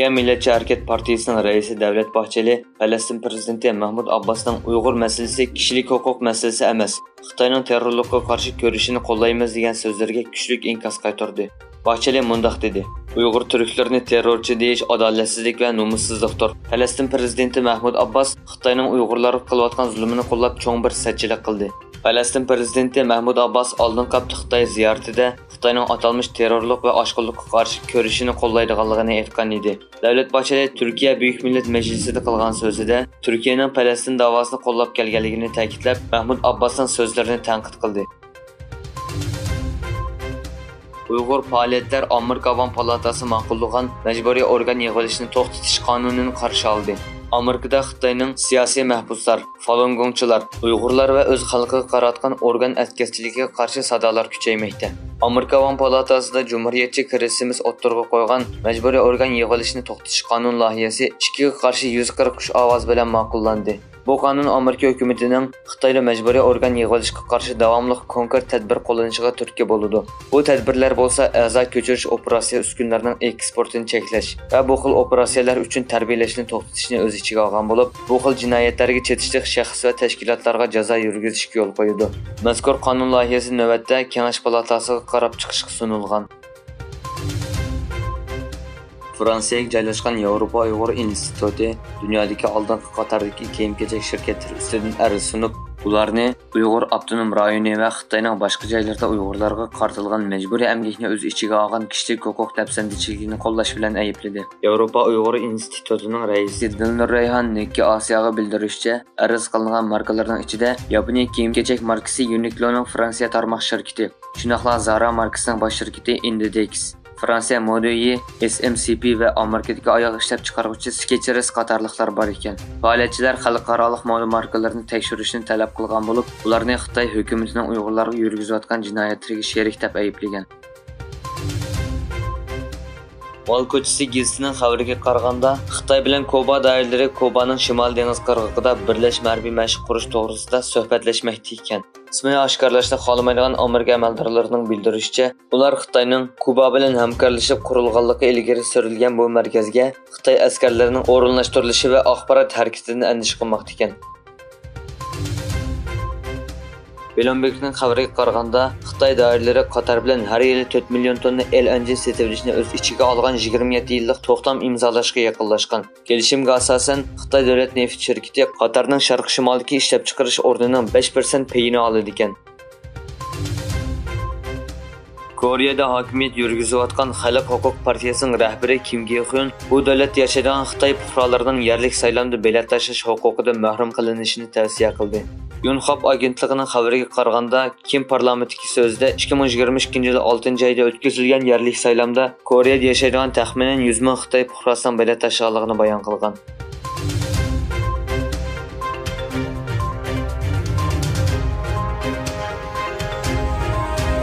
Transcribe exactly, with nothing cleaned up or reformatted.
تۈركىيە مىللەتچى ھەرىكەت پارتىيىسىنىڭ رەئىسى دەۋلەت باھچېلى پەلەستىن پىرېزىدېنتى مەھمۇد ئابباسنىڭ ئۇيغۇر مەسىلىسى كىشىلىك ھوقۇق مەسىلىسى ئەمەس، خىتاينىڭ تېررورلۇققا قارشى كۈرىشىنى قوللايمىز دېگەن سۆزلىرىگە كۈچلۈك ئىنكاس قايتۇردى. باھچېلى مۇنداق دېدى، ئۇيغۇر تۈركلىرىنى تېررورچى دېيىش ئادالەتسىزلىك ۋە نومۇسسىزلىقتۇر. پەلەستىن پىرېزىدېنتى مەھمۇد ئابباس خىتاينىڭ ئۇيغۇرلارغا قىلىۋاتقان زۇلۇمىنى قوللاپ چوڭ بىر سەتچىلىك قىلدى. پەلەستىن پىرېزىدېنتى مەھمۇد ئابباس ئالدىنقى ھەپتە خىتاي زىيارىتىدە خىتاينىڭ ئاتالمىش تېررورلۇق ۋە ئاشقۇنلۇققا قارشى كۈرىشىنى قوللايدىغانلىقىنى ئېيتقان ئىدى. دەۋلەت باھچېلى تۈركىيە بۈيۈك مىللەت مەجلىسىدە قىلغان سۆزىدە تۈركىيەنىڭ پەلەستىن داۋاسىنى قوللاپ كەلگەنلىكىنى تەكىتلەپ، مەھمۇد ئابباسنىڭ سۆزلىرىنى تەنقىد قىلدى. ئۇيغۇر پائالىيەتچىلەر ئامېرىكا ئاۋام پالاتاسى ماقۇللىغان مەجبۇرىي ئورگان يىغىۋېلىشنى توختىتىش قانۇنىنى قارشى ئالدى. ئامېرىكىدا خىتاينىڭ سىياسىي مەھبۇسلار، فالۇنگوڭچىلار، ئۇيغۇرلار ۋە ئۆز خەلقىگە قاراتقان ئورگان ئەتكەسچىلىكىگە قارشى سادالار كۈچەيمەكتە. ئامېرىكا ئاۋام پالاتاسىدا جۇمھۇرىيەتچى كرېس سمىس ئوتتۇرىغا قويغان مەجبۇرىي ئورگان يىغىۋېلىشنى توختىتىش قانۇن لايىھەسى ئىككىگە قارشى يۈز قىرىق ئۈچ ئاۋاز بىلەن ماقۇللاندى. بۇ قانۇن ئامېرىكا ھۆكۈمىتىنىڭ خىتايدا مەجبۇرىي ئورگان يىغىۋېلىشقا قارشى داۋاملىق كونكرېت تەدبىر قوللىنىشىغا تۈرتكە بولىدۇ. بۇ تەدبىرلەر بولسا ئەزا كۆچۈرۈش ئوپېراتسىيە ئۈسكۈنىلىرىنىڭ ئېكسپورتىنى چەكلەش ۋە بۇ خىل ئوپېراتسىيەلەر ئۈچۈن تەربىيەلەشنى توختىتىشنى ئۆز ئىچىگە ئالغان بولۇپ، بۇ خىل جىنايەتلەرگە چېتىشلىق شەخس ۋە تەشكىلاتلارغا جازا يۈرگۈزۈشكە يول قويىدۇ. مەزكۇر قانۇن لايىھەسى نۆۋەتتە كېڭەش پالاتاسىغا قاراپ چىقىشقا سۇنۇلغان. فرانسىيەگە جايلاشقان ياۋروپا ئۇيغۇر ئىنستىتۇتى دۇنيادىكى ئالدىنقى قاتاردىكى كىيىم-كېچەك شىركەتلىرى ئۈستىدىن ئەرز سۇنۇپ، ئۇلارنى ئۇيغۇر ئاپتونوم رايونى ۋە خىتاينىڭ باشقا جايلىرىدا ئۇيغۇرلارغا قارىتىلغان مەجبۇرىي ئەمگەكنى ئۆز ئىچىگە ئالغان كىشىلىك ھوقۇق دەپسەندىچىلىكىنى قوللاش بىلەن ئەيىبلىدى. ياۋروپا ئۇيغۇر ئىنستىتۇتىنىڭ رەئىسى دىلنۇر رەيھان نىككى ئاسىياغا بىلدۈرۈشىچە، ئەرز قىلىنغان ماركىلارنىڭ ئىچىدە ياپونىيە كىيىم-كېچەك ماركىسى يۇنىكلونىڭ فرانسىيە تارماق شىركىتى، شۇنداقلا زارا ماركىسىنىڭ باش شىركىتى ئىندىدېكس، فرانسىيە مودېيى، ئېس ئېم سى پى ۋە ئامېرىكىدىكى ئاياغ ئىشلەپچىقارغۇچى سكېچېرس قاتارلىقلار بار ئىكەن. پائالىيەتچىلەر خەلقئارالىق مودا ماركىلىرىنى تەكشۈرۈشنى تەلەپ قىلغان بولۇپ، ئۇلارنى خىتاي ھۆكۈمىتىنىڭ ئۇيغۇرلارغا يۈرگۈزۈۋاتقان جىنايەتلىرىگە شېرىك دەپ ئەيىبلىگەن. مال كوچىسى گېزىتىنىڭ خەۋىرىگە قارىغاندا، خىتاي بىلەن كۇبا دائىرىلىرى كۇبانىڭ شىمالىي دېڭىز قىرغىقىدا بىرلەشمە ھەربىي مەشىق قۇرۇش توغرىسىدا سۆھبەتلەشمەكتە ئىكەن. ئىسمىنى ئاشكارىلاشنى خالىمايدىغان ئامېرىكا ئەمەلدارلىرىنىڭ بىلدۈرۈشىچە، ئۇلار خىتاينىڭ كۇبا بىلەن ھەمكارلىشىپ قۇرۇلغانلىقى ئىلگىرى سۈرۈلگەن بۇ مەركەزگە خىتاي ئەسكەرلىرىنىڭ ئورۇنلاشتۇرۇلۇشى ۋە ئاخبارات ھەرىكىتىدىن ئەندىشە قىلماقتا ئىكەن. بلومبېرگنىڭ خەۋىرىگە قارىغاندا، خىتاي دائىرىلىرى قاتار بىلەن ھەر يىلى تۆت مىليون توننا ئېل ئېن جى سېتىۋېلىشنى ئۆز ئىچىگە ئالغان يىگىرمە يەتتە يىللىق توختام ئىمزالاشقا يېقىنلاشقان. كېلىشىمگە ئاساسەن، خىتاي دۆلەت نېفىت شىركىتى قاتارنىڭ شەرقىي شىمالدىكى ئىشلەپچىقىرىش ئورنىنىڭ بەش پىرسەنت پېيىنى ئالىدىكەن. كورېيەدە ھاكىمىيەت يۈرگۈزۈۋاتقان خەلق ھوقۇق پارتىيەسىنىڭ رەھبىرى كىم گېخيون بۇ دۆلەتتە ياشايدىغان خىتاي پۇقرالىرىنىڭ يەرلىك سايلامدا بېلەت تاشلاش ھوقۇقىدىن مەھرۇم قىلىنىشىنى تەۋسىيە قىلدى. يونخاب ئاگېنتلىقىنىڭ خەۋىرىگە قارىغاندا، كىم پارلامېنتتىكى سۆزىدە ئىككى مىڭ يىگىرمە ئىككىنچى يىل ئالتىنچى ئايدا ئۆتكۈزۈلگەن يەرلىك سايلامدا كورېيەدە ياشايدىغان تەخمىنەن يۈز مىڭ خىتاي پۇقراسىنىڭ بېلەت تاشلىغانلىقىنى بايان قىلغان.